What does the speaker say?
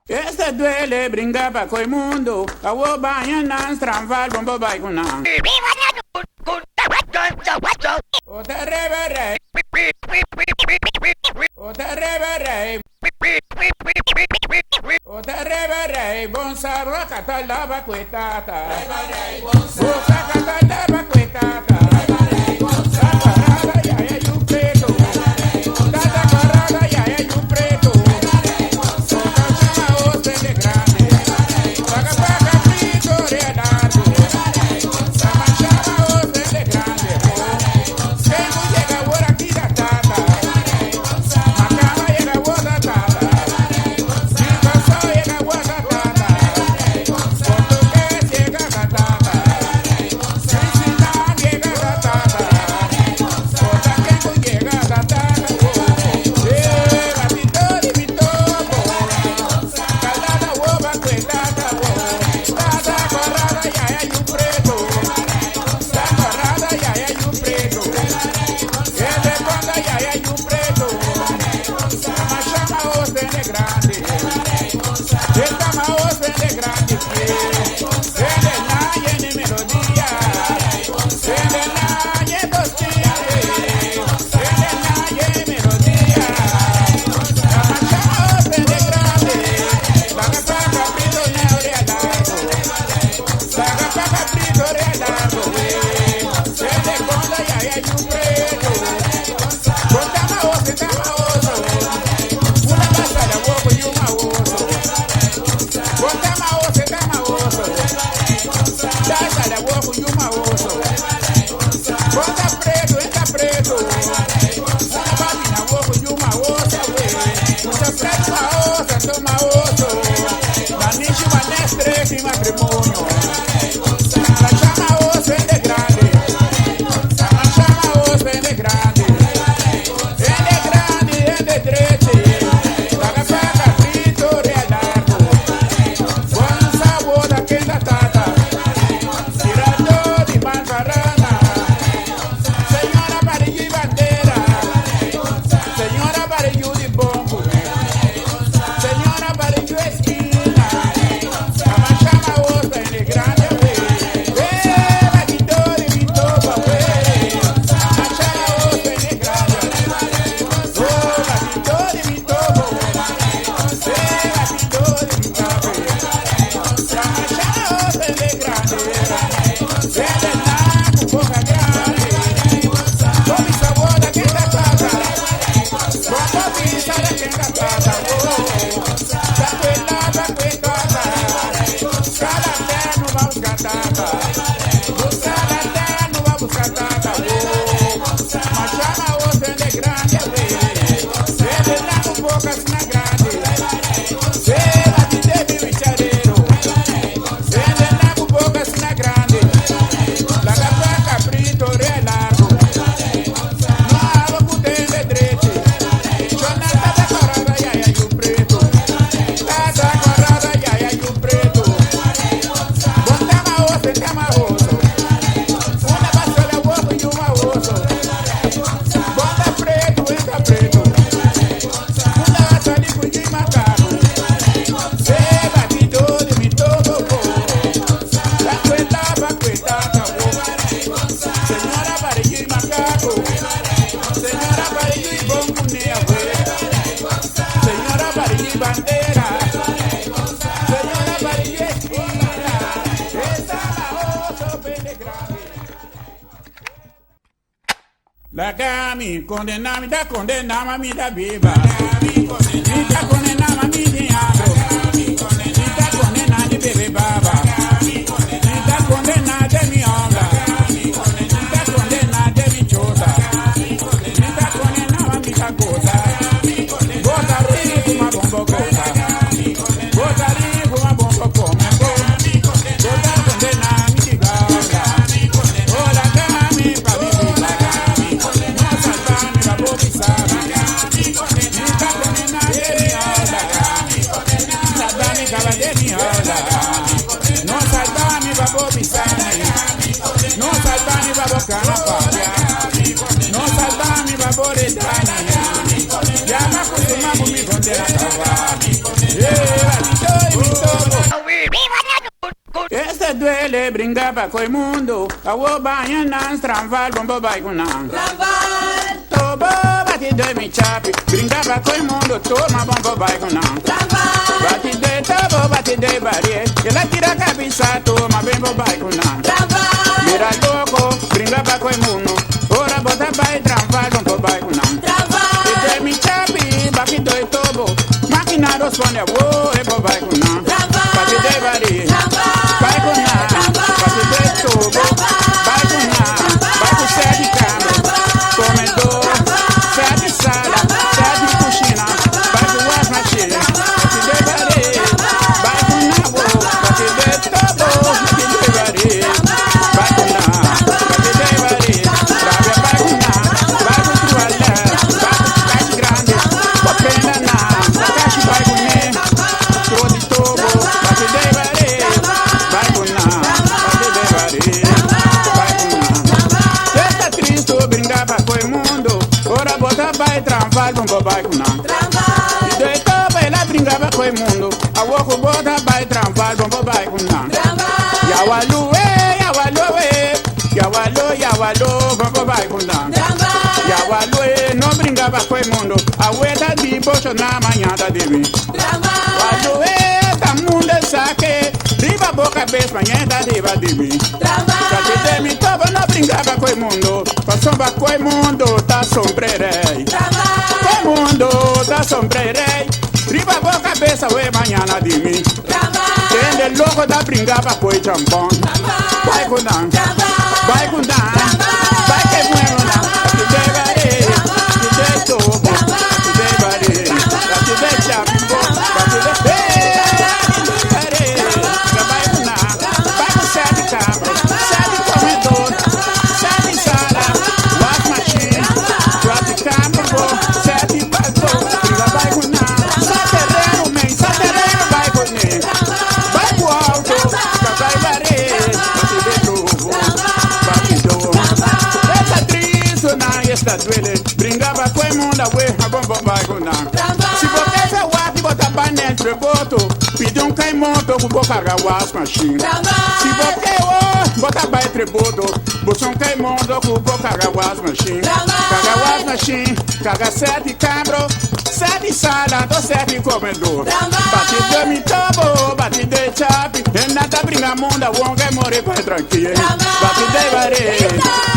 Esta duele bringa pa koe mundo, awo baña nan stranval bombo bai ku nan. O ta rebe rei. O ta rebe rei. O ta rebe rei, bon sabra kata lava kue tata. Bosa kata lava kue tata. Tata rada yaya yu preto. Tata parada yaya yu preto. Bota chama o sende grande. Paga paga frito relargo. Sama chama o sende grande. Kengu llega ahora aquí da tata. Macama llega ahora tata. Chicaso llega ahora tata. Portugués llega da tata. Sicilian llega da tata. Bota kengu llega da tata. Eh, batito di mi topo. Calada uova quetata. Tata corrada ya ya yu preto. Ta corrada ya ya yu preto. Ele conda ya ya yu preto. Chama chama o sene grande. Chama o sene grande. Ele na yene melodia. Ele na ye dostia. Ele na ye melodia. Chama chama o sene grande. Paga paga prito na orelha. Paga paga prito orelha. Ele conda ya ya yu preto. Contama oso, tama oso. Una pasada wobo yuma oso. Contama oso, tama oso. Tasa da wobo yuma oso. Conta preto, entra preto. Una babina wobo yuma oso we. Conta preto ma oso, toma oso. Manishi manestre ki matrimonio. La chama oso ende grande. La chama oso ende grande. Ende grande, ende direito. Paga paga frito relargo. Bom sabor da quenda tata. Tirando de mantarana. Senhora Barulho e bandeira. Senhora Barulho de bombo. Senhora Barulho esquina. Chama, chama outra ende grande. Eh, batidor e mitoba, ué. Chama, chama outra ende grande. Oh, batidor e mitoba. Eh, batidor e mitoba. Chama, chama outra ende grande. Ende na com boca grande. Come sabor da quem da tata. Como pisa da quem da tata. Oh, Taquela, taquetata. Cada no va buscar tata. Buscar no va buscar tata. Oh, Machama o sende grande, we. Sende na com boca sina grande. Sela de debi bicharero. Sende na com boca sina grande. Laga paca frito relargo. No abo kutende dreche. Chona tata corada ya ya yu preto. Tata corada ya ya yu preto. Bontama oso, tama oso. Una pasola wobo y uma oso. Bonta preto, entra preto. Una basali kuyi macaco. Se batito de mi todo. La cuenta pa cuenta cabo. Señora barullo y macaco. Señora barullo y bongunea, güey. Señora barullo y bandera. Señora barullo esquina. Esta la oso pene grande. Lagami condena mi da condena mi da viva. Mi da condena mi di ando. Mi da condena di bebe baba. Mi da condena de mi onda. Mi da condena de mi chosa. Mi da condena mi da cosa. Bota rico uma bomba cosa. Bota rico uma bomba come. Bota condena mi di gauda. Hola gami pa mi vida. No salva mi va bopisar. Mi da condena de mi onda. Salva mi cava de mi onda. No salva mi va bopisar. No salva mi va bocana papia. No salva mi va boredani. Llama kusuma mi condena cava. Eh, de bringa pa koi mundo. Awo baña nan stranval bombo bai ku nan. Tobo bati de mi chapi, bringa pa koi mundo, toma bombo bai ku nan. Bati de tobo, bati de barie, que la tira cabeza, toma bembo bai ku nan. Mira loco, bringa pa koi mundo, ora bota bai tranval bombo bai ku nan. De mi chapi, bati de tobo, máquina responde, wo, e bo bai ku nan. Bati de barie, bai ku nan, bati de tobo, bai ku nan, bai ku sete câmara, comedor, sete sala, sete cozinha, bai ku wash machine, bati de barie, bai ku nan, wo, bati de tobo, bati de barie, bai ku nan, bati de barie, rabia bai ku nan, bai ku trualé, bai ku caixa grande, papel na, caixa bai ku ne, tro de tobo, bati de barie, bai ku nan, bati de barie, bai ku nan. Esta triste brincava com o mundo, ora bota vai tranvar, bombo vai com nan. De toba ela brincava com o mundo, a woco bota vai tranvar, bombo vai com nan. Yawalu, eh, yawalu, eh, yawalu, yawalu, bombo vai com nan. Yawalu, eh, não brincava com o mundo, a ueta de bocho na manhã da de mim. Walu, eh, tá mundo saque, riba boca bes manhã da riba de mim. Bate de mi tobo não brincava com o mundo, passou com o mundo, tá sombrerei. Com o mundo, tá sombrerei. Riba boca cabeça, ué, manhã de mim. Tende logo da brincava com o jambon. Vai com dan, vai com dan, vai que bueno na. Bate de bare, bate de tobo, bate de bare, bate de chambo, bate de eh, de bare, vai com na, vai com sete cabra, sete comedor, sete sala, wash machine, quatro campo, sete balcão, briga vai com na, sete terreno, man, sete terreno vai com ne, vai com alto, vai bare, bate de tobo, bate do. Esta triste na esta duele, brincava com o mundo, ué, a bomba vai com na. Se você se wati bota panel treboto, pide um caimoto com boca carga wash machine. Se você o bota vai treboto, você um caimoto com boca carga wash machine. Carga wash machine, carga sete câmara, sete sala, do sete comedor. Bate de mi tobo, bate de chapi, e nada brinca munda, wonga more vai tranquilo. Bate de bare,